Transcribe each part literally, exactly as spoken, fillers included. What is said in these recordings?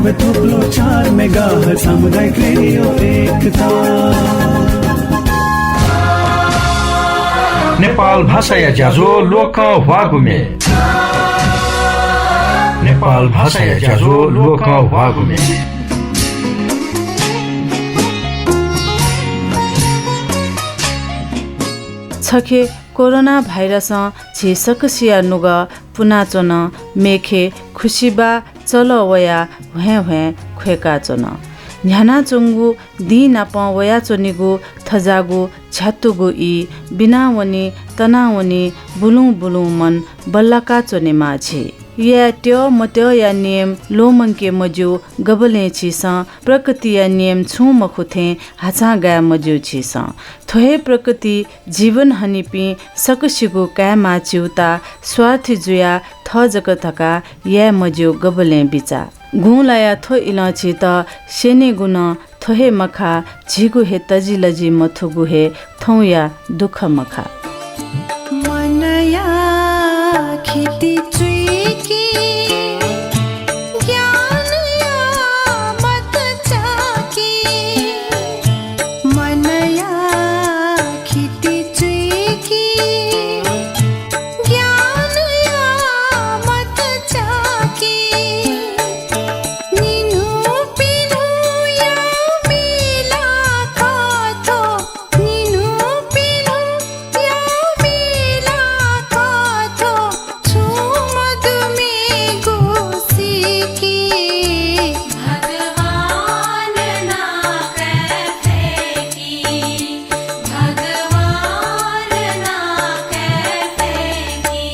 थुप्लो चार मेगाहर्ट्ज सामुदायिक रेडियो एकता। नेपाल भाषाया ज्याझ्वः ल्वकं ह्वाःगु म्ये। नेपाल भाषाया ज्याझ्वः ल्वकं ह्वाःगु म्ये। छखे कोरोना भाइरसं झी सकसिया नुगः पुनाच्वन, मेखे खुसिबा चलः वयाः ह्वें ह्वें ख्वय्काच्वन। न्ह्यानाच्वंगु दिं नापं वयाच्वनीगु थज्याःगु झ्यातुगु ई बिनावनी, तनावनी, बुलुं बुलुं मन बल्लाका च्वनेमाः झी। याये त्यः मत्यःया नियम ल्वःमंके मज्यू गबलें झीसं, प्रकृतिया नियम छुं मखु थें हाचां गाये मज्यू झीसं। थ्व हे प्रकृति जीवन हनीपिं सकसिगु कायेमाः च्यूताः स्वार्थी जुयाः थः जक धकाः याये मज्यू गबलें बिचाः। गुंलाया थ्व इलं झीत स्यनेगु नं थ्व हे मखा, झीगु हे तजिलजि मथूगु हे थौंया दुःख मखा। मनया खिति चुइकी, ज्ञानया मत चाकी। मनया खिति चुइकी, ज्ञानया मत चाकी। निन्हु पिन्हु याउ बिला कथो, निन्हु पिन्हु याउ बिला कथो, छुं मदु मेगु सीकी। भगवान ना कैफे की, भगवान ना कैफे की।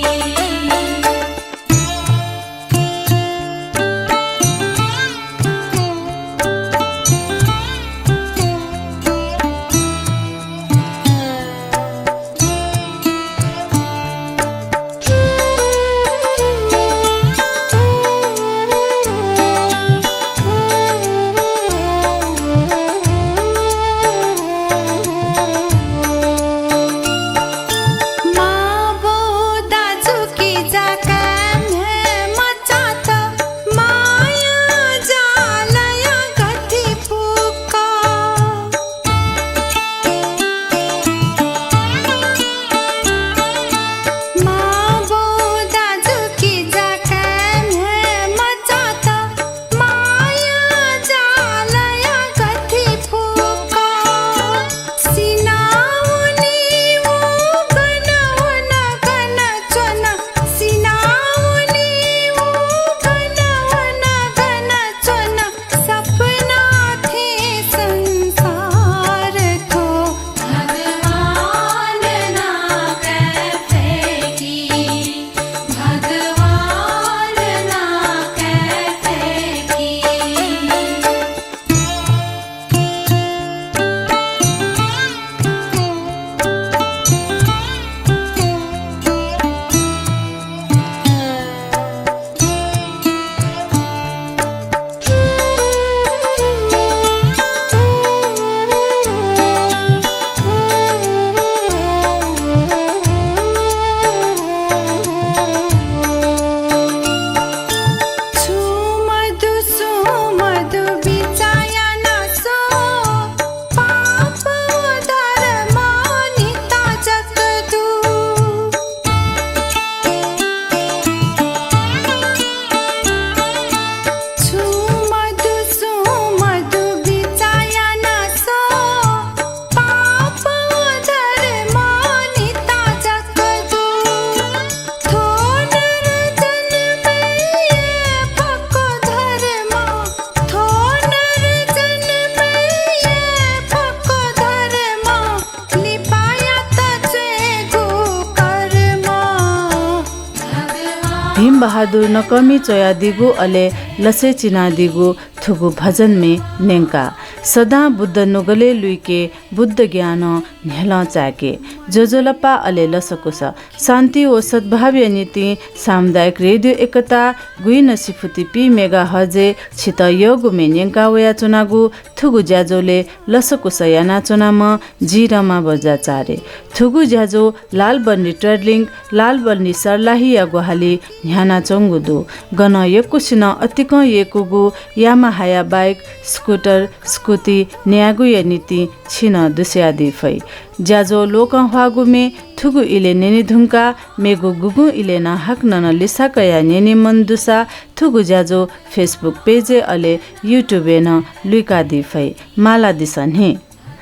भीम बहादुर नकःमि च्वयादीगु, अले लसय् चिनादीगु थुगु भजनमय् न्यंका। सदां बुद्ध नुगलय् लुइके, बुद्ध ज्ञानं न्ह्यलं चाय्के। ज्वजलपा अले लसकुस। शान्ति व सद्भावया निंतिं सामुदायिक रेडियो एकता गुइनसिफुति पी मेगाहर्जय् छितः यःगु म्ये न्यंका वयाच्वनागु थुगु ज्याझ्वलय् लसकुस यानाच्वनाम्ह जि रमा बज्राचार्य। थुगु ज्याझ्वः लालबन्दी ट्रेडलिंक, लालबन्दी सर्लाहीया ग्वाहालिं न्ह्यानाच्वंगु दु। गनं यक्वसिनं अतिकं यय्कूगु यामाहाया बाइक, स्कुटर, स्कुटी नयेगुया निंतिं छिं नं दुस्यादी फइ। ज्याझ्वः लोकंह्वाःगु म्ये थुगु इलय् न्यने धुंकाः मेगु गुगुं इलय् नं हाकनं नं लिसा कयाः न्यने मन दुसा थुगु ज्याझ्वः Facebook पेजय् अले YouTube-य् नं लुइकादी फइ। मालादिसँ नि।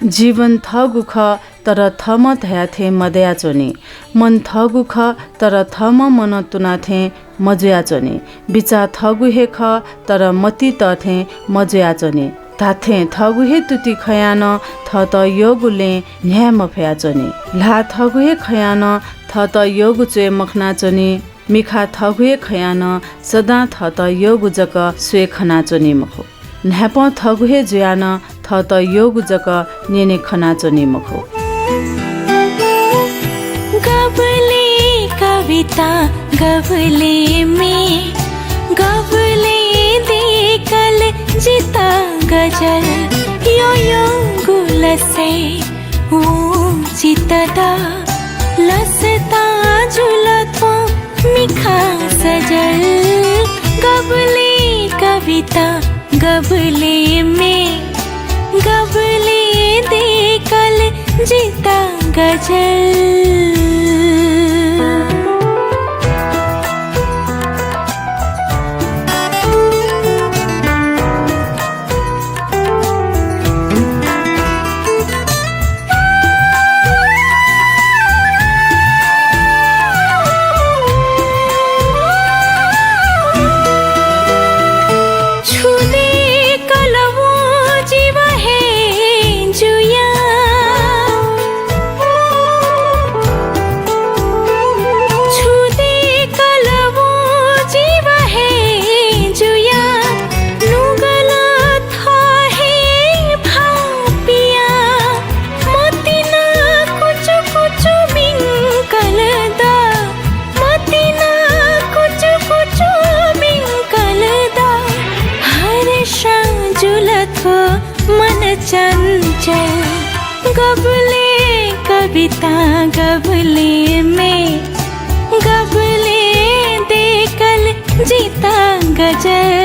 जीवन थःगु खः, तर थःम्हं धया थें मदयाच्वनी। मन थःगु खः, तर थःम्हं मनं तुना थें मजुयाच्वनी। बिचाः थःगु हे खः, तर मतिइ तः थें मजुयाच्वनी। धात्थें थःगु हे तुति खयां नं थःत यःगु लँय् न्ह्याये मफयाच्वनी। ल्हाः थःगु हे खयां नं थःत यःगु च्वय् मखनाच्वनी। मिखा थःगु हे खयां नं सदां थःत यःगु जक स्वये खनाच्वनी मखु। न्हाय्पं थःगु हे जुयाः नं थःत यःगु जक न्यने खनाच्वनी मखु। गबलय् कविता, गबलय् म्ये, गबलय् दय्कल जितः गजल, यःयंगु लसय् वं जितः दा। लसतां जुल थ्व मिखां सजल। गबलय् कविता, गबलय् म्ये, गबलय् दय्कल जितः गजल। छु दय्कल वं जिव हे जुयाः। छु दय्कल वं जिव हे जुयाः। नुगलं थः हे भाःपियाः। मतिना कुचु कुचु मिंकल दा। मतिना कुचु कुचु मिंकल दा। हर्षां जुल थ्व मन चंचल। गबलय् कविता, गबलय् म्ये, गबलय् दय्कल जितः गजल।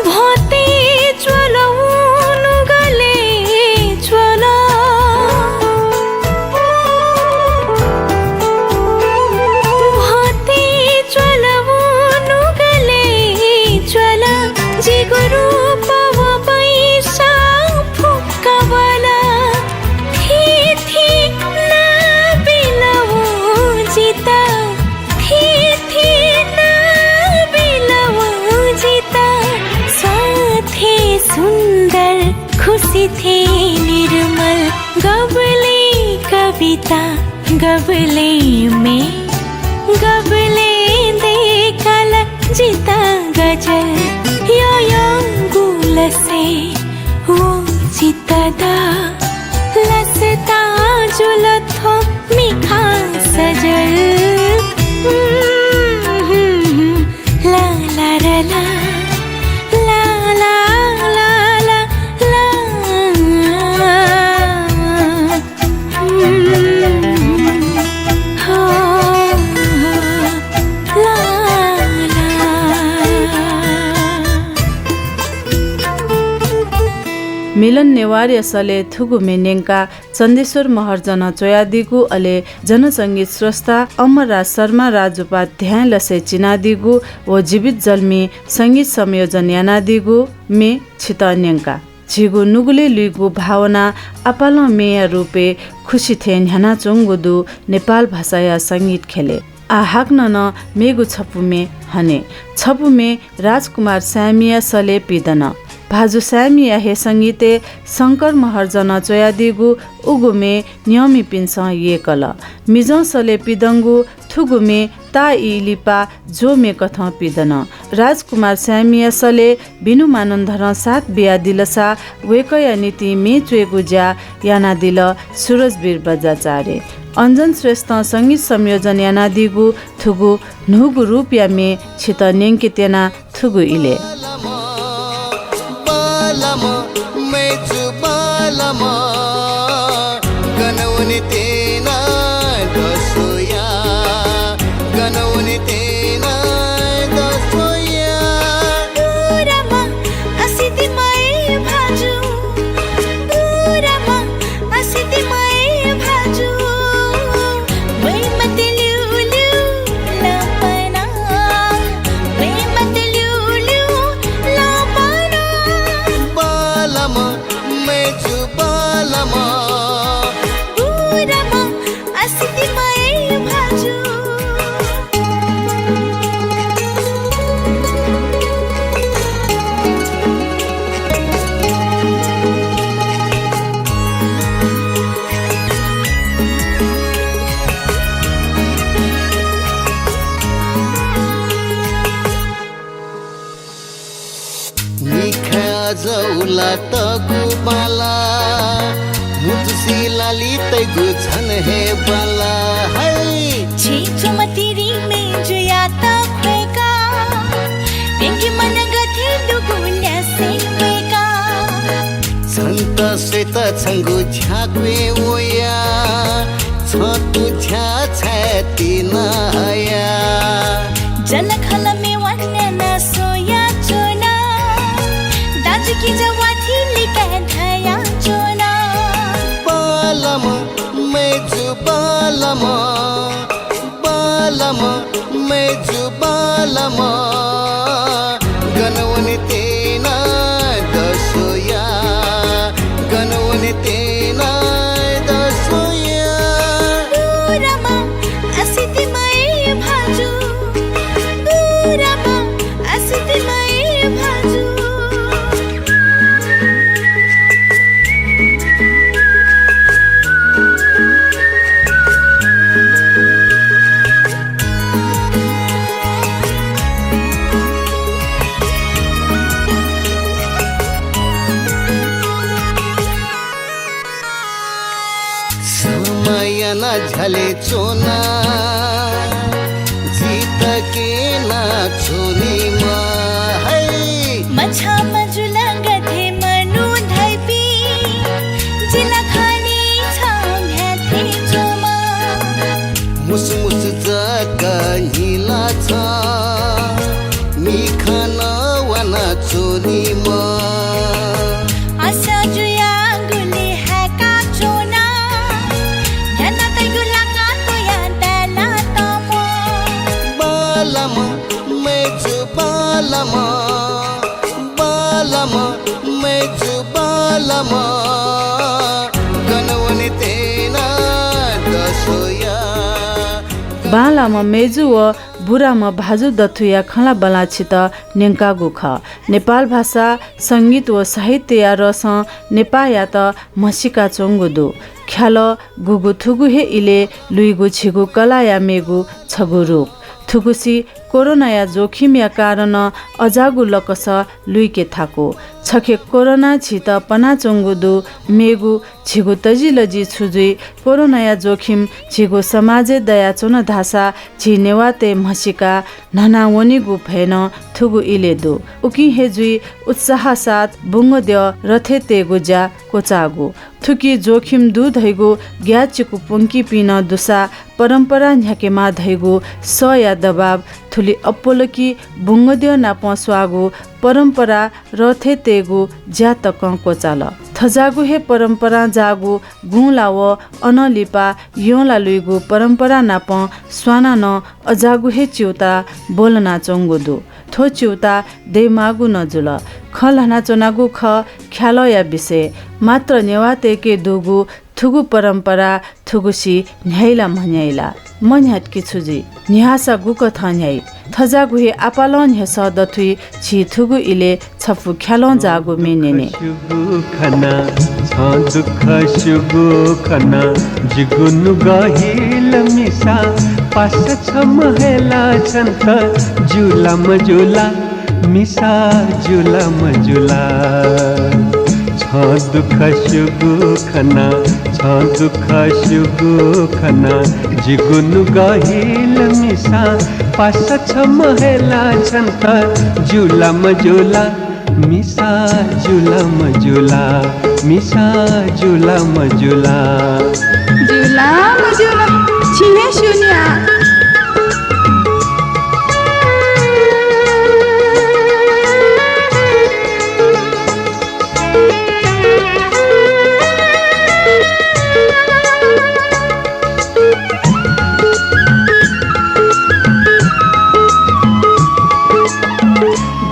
भ्वंतय् च्वल वं नुगलय् च्वल। भ्वंतय् च्वल वं नुगलय् च्वल। जिगु रूप व बैसां फुक्क वल। थीथी नां बिल वं जितः। थीथी नां बिल वं जितः। स्वां थें सुन्दर, खुसि थें निर्मल। गबलय् कविता, गबलय् म्ये, गबलय् दय्कल जितः गजल। यःयंगु लसय् वं जितः दा। लसतां जुल थ्व मिखां सजल। ला ला रा ला, ला ला ला ला ला। हो, हो, ला ला। मिलन नेवारया सलय् थुगु म्ये न्यंकाः चन्देश्वर महर्जनं च्वयादीगु, अले जनसंगीत स्रष्टा अमरराज शर्मा राजोपाध्यायं लसय् चिनादीगु व जीवित जल्मीं संगीत संयोजन यानादीगु म्ये छितः न्यंका। झीगु नुगलय् लुइगु भावना आपालं म्येया रूपय् खुसि थें न्ह्यानाच्वंगु दु नेपाल भाषाया संगीत ख्यलय्। आः हाकनं नं मेगु छपु म्ये हने। छपु म्ये राजकुमार सायमिया सलय् पिदन। भाजु सायमिया हे संगीतय् शंकर महर्जनं च्वयादीगु उगु म्ये न्यंमिपिन्सं यय्कल। मिजं सलय् पिदंगु थुगु म्ये ताःई लिपा ज्वः म्ये कथं पिदन। राजकुमार सायमिया सलय् बिनु मानन्धरं साथ बियादिलसा वय्कःया निंतिं म्ये च्वयेगु ज्या यानादिल सुरजवीर बज्राचार्य। अञ्जन श्रेष्ठं संगीत संयोजन यानादीगु थुगु न्हूगु रूपया म्ये छितः न्यंके त्यना थुगु इलय्। मिखाय् अझ उलातःगु बांला, मुतुसि लालि तइगु झन हे बांला। है! छिं च्वमतिरि मेजुयात ख्वय्का, प्यंकि मन गथे दुगु ल्यासे वय्का। छन्त स्वयेत छंगु झ्याक्वय् वया, छं तु झ्याः छाय् तिना हया। जलखलमे वन्यना सोया च्वना, दाजुकिजा वाथि लिकाय् धया च्वना। बांलाम्ह मय्जु बांलाम्ह, बांलाम्ह मय्जु बांलाम्ह। गन वने त्यना दसोया, गन वने त्यना दसोया। बुरामा असितिमय भाजु, बुरामा असितिमय भाजु। समयना झ्याले च्वना, जितकेना च्वनीमा है। मछामा जुल गथे मनू धइपिं, जिला खनी छं म्ह्याथे च्वमा। मुसुमुसु जक न्हिला छ, मिखा नं वाना च्वनीमा। आशा जुयागुलिं हाय्का च्वना, न्ह्याना तइगु लाका त्वया दाय्ला तम। बांलाम्ह मय्जु बांलाम्ह, बांलाम्ह मय्जु बांलाम्ह। गन वने त्यना दसोया। बांलाम्ह मय्जु व बुराम्ह भाजु दथुया खँल्हाबल्हा छितः न्यंकागु खः। नेपाल भाषा, संगीत व साहित्यया रसं नेपाःयात म्हसीकाच्वंगु दु। ख्यालः गुगु थुगु हे इलय् लुइगु झीगु कलाया मेगु छगू रूप। थुगुसी कोरोनाया जोखिमया कारणं अज्याःगु लकस लुइके थाकु। छखे कोरोनां झीत पनाच्वंगु दु। मेगु झीगु तजिलजि छु जुइ? कोरोनाया जोखिम झीगु समाजय् दयाच्वन धाःसा झी नेवाःतय् म्हसीका न्हना वनीगु भय नं थुगु इलय् दु। उकिं हे जुइ उत्साह साथ बुंगद्यः रथय् तयेगु ज्या क्वचाःगु। थुकी जोखिम दु धइगु ग्याःचिकु प्वंकीपिं नं दुसा परम्परा न्ह्याकेमाः धइगु सःया दबाब थुलि अप्वलकी बुंगद्यः नापं स्वाःगु परम्परा रथय् तयेगु ज्या तकं क्वचाल। थज्याःगु हे परम्परां जाःगु गुँला व अनं लिपा यंला लुइगु परम्परा नापं स्वानाः नं अज्याःगु हे च्यूताः ब्वलनाच्वंगु दु। थ्व च्यूताः दयेमाःगु नं जुल। खँ ल्हानाच्वनागु खः ख्यालःया विषय। मात्र नेवाःतय्के दुगु थुगु परम्परा थुगुसी न्ह्याइ ला म्हन्ह्याइ ला? मन्ह्यात कि छु जुइ? न्ह्याःसा गुकथं न्ह्याइ? थज्याःगु हे आपालं न्ह्यसः दथुइ झी थुगु इलय् छपु ख्यालं जाःगु म्ये न्यने। सुगु खना, छं दुःख सुगु खना, जिगु नुगः हिल मिसा, पासा छम्ह हे ला छन्त, ज्यू ला मज्यू ला, मिसा ज्यू ला मज्यू ला। छं दुःख सुगु खना, छं दुःख सुगु खना, जिगु नुगः हिल मिसा, पासा छम्ह हे ला छन्त, ज्यू ला मज्यू ला, मिसा ज्यू ला मज्यू ला, मिसा ज्यू ला मज्यू ला। ज्यू ला मज्यू ला, छिं हे स्यू नि आ।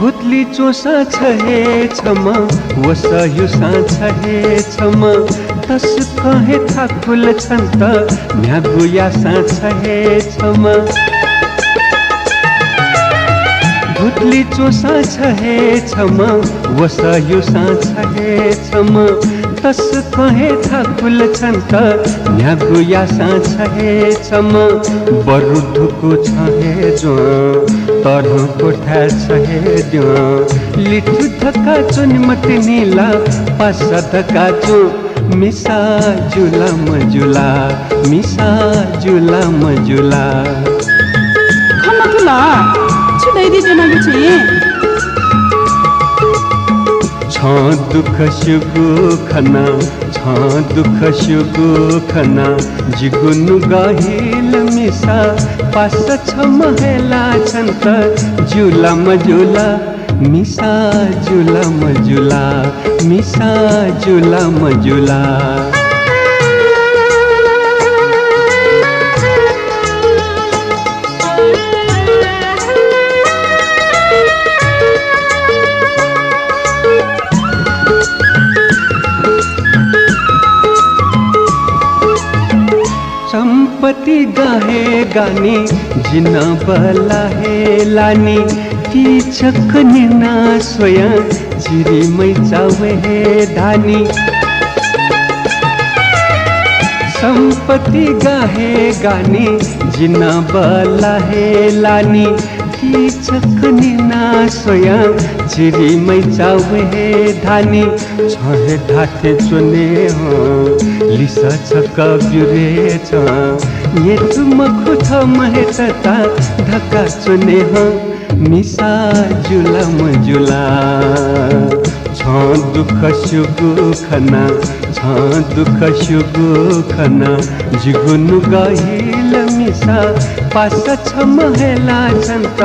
भुतली च्वंसां छ हे छम्ह, वसः ह्यूसां छ हे छम्ह, तसकं हे थाकुल छन्त, न्ह्यागु याःसां छ हे छम्ह। भुतली च्वंसां छ हे छम्ह, वसः ह्यूसां छ हे छम्ह, तसकं हे थाकुल छन्त, न्ह्यागु याःसां छ हे छम्ह, बरु धुकू छ हे ज्वं, तःधं क्वथाय् छ हे द्यं, लिथु धकाः च्वने मतिनि ला, पासा धकाः च्वँ, मिसा ज्यू ला मज्यू ला, मिसा ज्यू ला मज्यू ला। खँ मथु ला, छु धयादी त्यनागु छिं? छं दुःख स्यूगु खना, छं दुःख स्यूगु खना, जिगु नुगः हिल मिसा, पासा छम्ह हे ला छन्त, ज्यू ला मज्यू ला, मिसा ज्यू ला मज्यू ला, मिसा ज्यू ला मज्यू ला। सम्पत्ति गं हे गं नि, जि नं बल्लाः हे लानि, ति छकः न्यना स्वयां चिरिमैचा वये हे धानि। सम्पत्ति गं हे गं नि, जि नं बल्लाः हे लानि, ति छकः न्यना स्वयां चिरिमैचा वये हे धानि। छं हे धात्थें च्वने हँ, लिसः छकः ब्यु रे छं। न्यतु मखु थःम्हं हे तता धकाः च्वने हँ, मिसा ज्यू ला मज्यू ला। छं दुःख स्यूगु खना, छं दुःख स्यूगु खना, जिगु नुगः हिल मिसा, पासा छम्ह हे ला छन्त,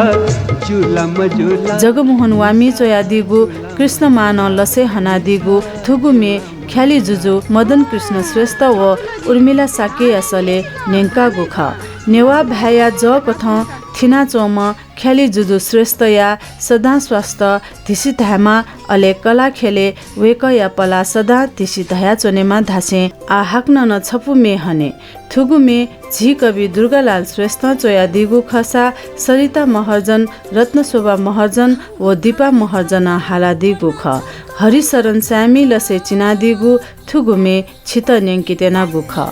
ज्यू ला मज्यू ला। जगमोहन वामीं च्वयादीगु कृष्णमानं लसय् हनादीगु थुगु म्ये ख्यालि जुजु मदन कृष्ण श्रेष्ठ व उर्मिला शाक्यया सलय् न्यंकागु खः। नेवाः भाय्‌या जःकथं थिनाच्वंम्ह ख्यालि जुजु श्रेष्ठया सदां स्वास्थ्य धिसित धायेमा, अले कलाख्यलय् वय्‌कःया पलाः सदां धिसित धायाच्वनेमा धासें आः हाकनं नं छपु म्ये हने। थुगु म्ये झी कवि दुर्गालाल श्रेष्ठं च्वयादीगु खःसा सरिता महर्जन, रत्नशोभा महर्जन व दीपा महर्जनं हालादीगु खः। हरिशरण साय्‌मिं लसय् चिनादीगु थुगु म्ये छितः न्यंके त्यनागु खः।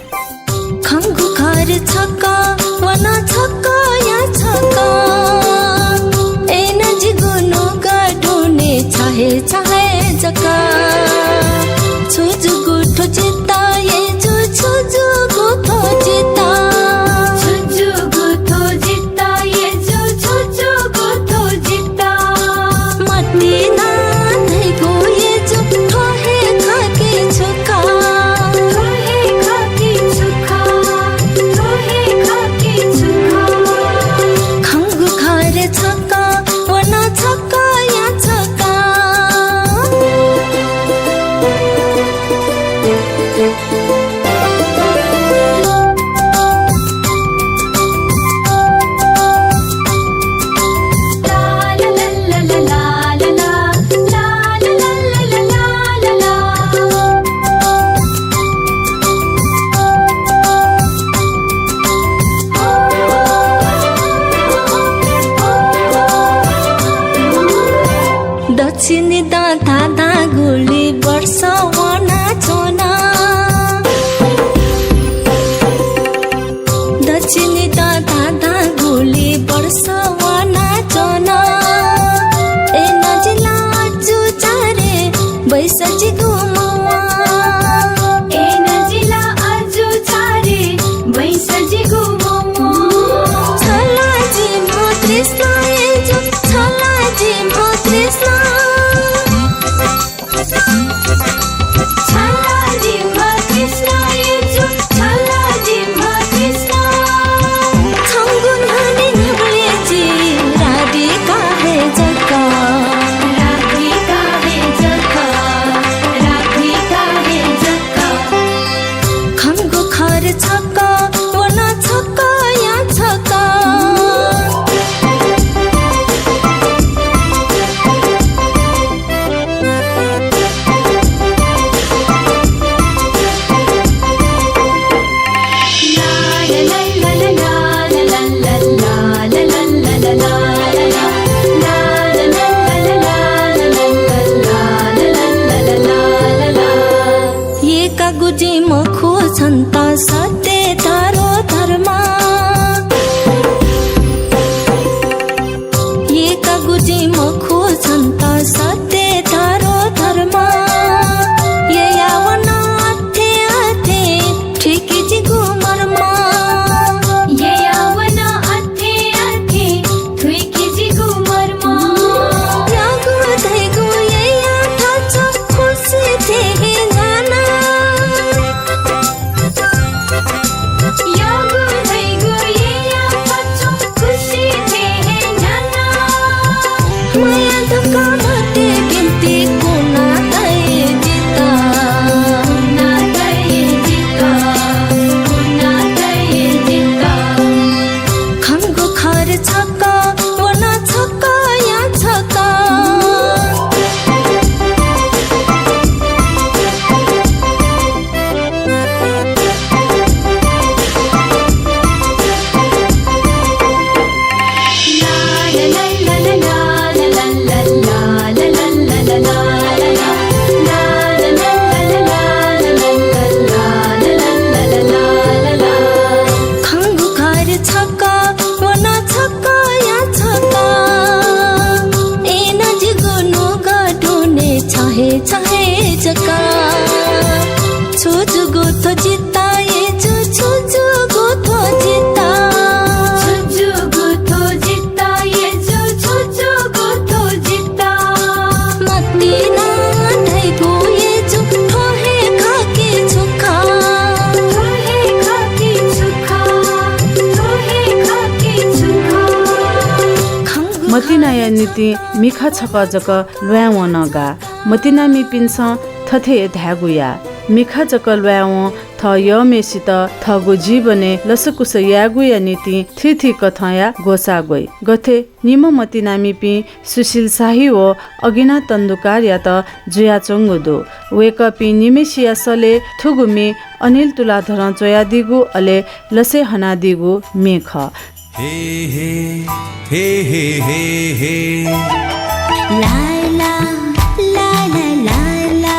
खंगु खर छकः, वन छकःया छकः। अय्‌नं जिगु नुगः दुने छ हे छ हे जक। छु जूगु थ्व जितः, येजु छु जूगु थ्व जितः। छु जूगु थ्व जितः, येजु छु जूगु थ्व जितः। मतिना धइगु येजु थ्व हे खः कि छु खः। थ्व हे खः कि छु खः। थ्व हे खः मतिनाया निंतिं मिखा छकः जक ल्वायेवं नं गाः। मतिनामिपिन्सं थथे हे धायेगु याः, मिखा जक ल्वायेवं थः यःम्हय्‌सित थःगु जीवनय् लसकुस यायेगुया निंतिं थीथी कथंया ग्वसाः ग्वइ। गथे निम्ह मतिनामिपिं सुशील शाही व अगिना तन्दुकारयात जुयाच्वंगु दु। वय्‌कःपिं निम्हय्‌सिया सलय् थुगु म्ये अनिल तुलाधरं च्वयादीगु, अले लसय् हनादीगु म्ये खः। हे, हे, हे, हे, हे। लाय्‌ला, लाय्‌ला, लाय्‌ला।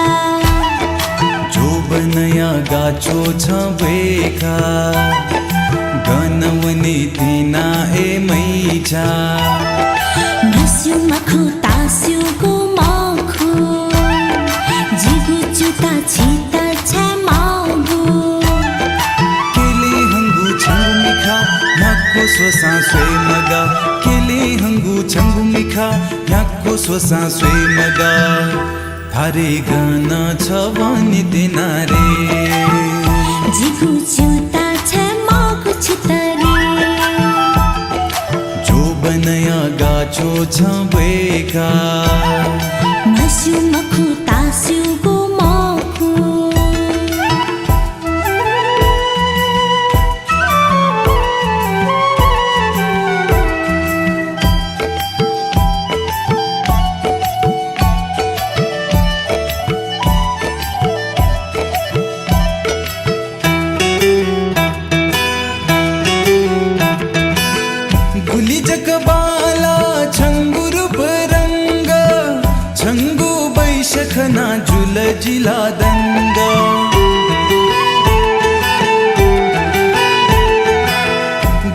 जोबनया गाच्वः छं ब्वय्‌का। गन वने तिना ए मैचा। म्हस्यू मखु तास्यूगु मखु। जिगु च्यूताः छितः छाय् माःगु। केले हंगु छंगु मिखा, न्ह्याक्व स्वसां स्वये मगाः। केले हंगु छंगु मिखा, न्ह्याक्व स्वसां स्वये मगाः। थारे गन छ वने तिना रे। जिगु च्यूताः छाय् माःगु छितः रे। जोबनया गाच्वः छं ब्वय्‌का। म्हस्यू मखु तास्यूगु मखु। गुलि जक बांलाः छंगु रूप रंग, छंगु बैश खनाः जुल जिला दंग।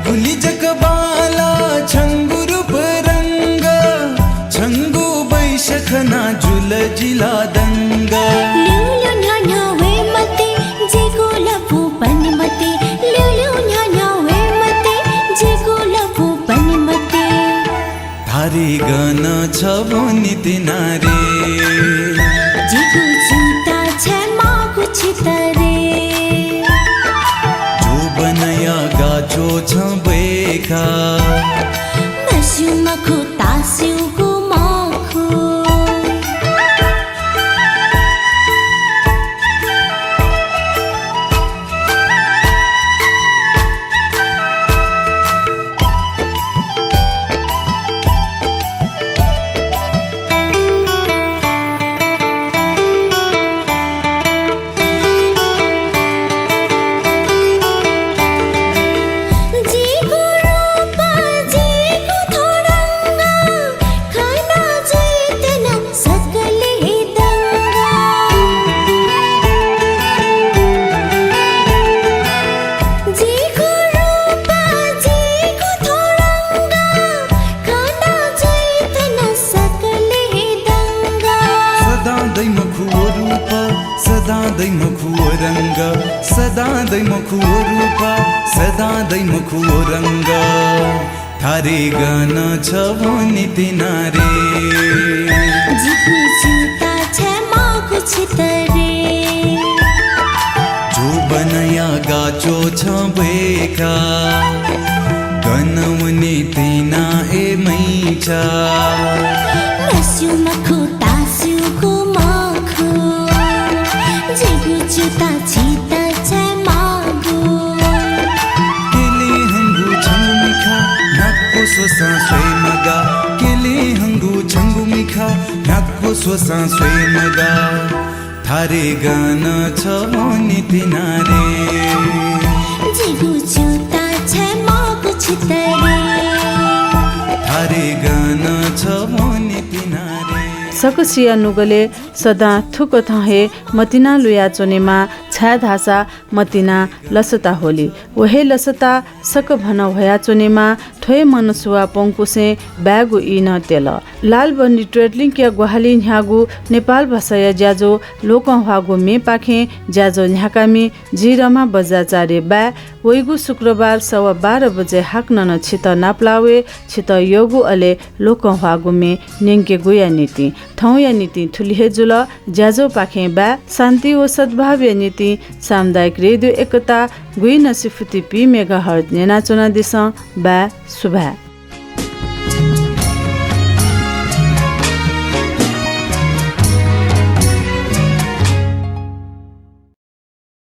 गुलि जक बांलाः छंगु रूप रंग, छंगु बैश खनाः जुल जिला दंग। ल्यूल्यू न्ह्यान्ह्या वये मते, जिगु लँपु पने मते। ल्यूल्यू न्ह्यान्ह्या वये मते, जिगु लँपु पने मते। थारे गन छ वने तिना रे। जिगु च्यूताः छाय् माःगु छितः रे। जोबनया गाच्वः छं ब्वय्‌का। म्हस्यू मखु तास्यूगु मखु। जिगु रूप, जिगु थोडंग, खना जुइत्यन सकलें दंग। जिगु रूप, जिगु थोडंग, खना जुइत्यन सकलें दंग। सदां दइ मखु व रूप, सदां दइ मखु व रंग, सदां दइ मखु व रूप, सदां दइ मखु व रंग। थारे गन छ वने तिना रे। जिगु च्यूताः छाय् माःगु छितः रे। जोबनया गाच्वः छं ब्वय्‌का। गन वने तिना ए मैचा। म्हस्यू मखु तास्यूगु मखु। जिगु च्यूताः छितः छाय् माःगु। केले हंगु छंगु मिखा, न्ह्याक्व स्वसां स्वये मगाः। केले हंगु छंगु मिखा, न्ह्याक्व स्वसां स्वये मगाः। थारे गन छ वने तिना रे। जिगु च्यूताः छाय् माःगु छितः रे। थारे गन छ वने तिना रे। सकसिया नुगलय् सदां थुकथं हे मतिना लुयाच्वनेमाः, छाय्‌धाःसा मतिना लसता होली। व हे लसता सकभनं ह्वयाच्वनेमाः। थ्व हे मनसुवा प्वंकुसें बाय्‌गु ई नं त्यल। लालबन्दी ट्रेडलिंकया ग्वाहालिं न्ह्याःगु नेपाल भाषाया ज्याझ्वः लोकंह्वाःगु म्येपाखें ज्याझ्वः न्ह्याकामि जि रमा बज्राचार्य बाय् वइगु शुक्रबार सवा बाह्र बजे हाकनं नं छितः नापलाः वये। छितः यःगु अले लोकंह्वाःगु म्ये न्यंकेगुया निंतिं। थौंया निंतिं थुलि हे जुल। ज्याझ्वःपाखें बाय्। शान्ति व सद्भावया निंतिं सामुदायिक रेडियो एकता गुइनसि फुति पी मेगाहर्ज न्यनाच्वनादिसँ। बाय्, सुभाय्।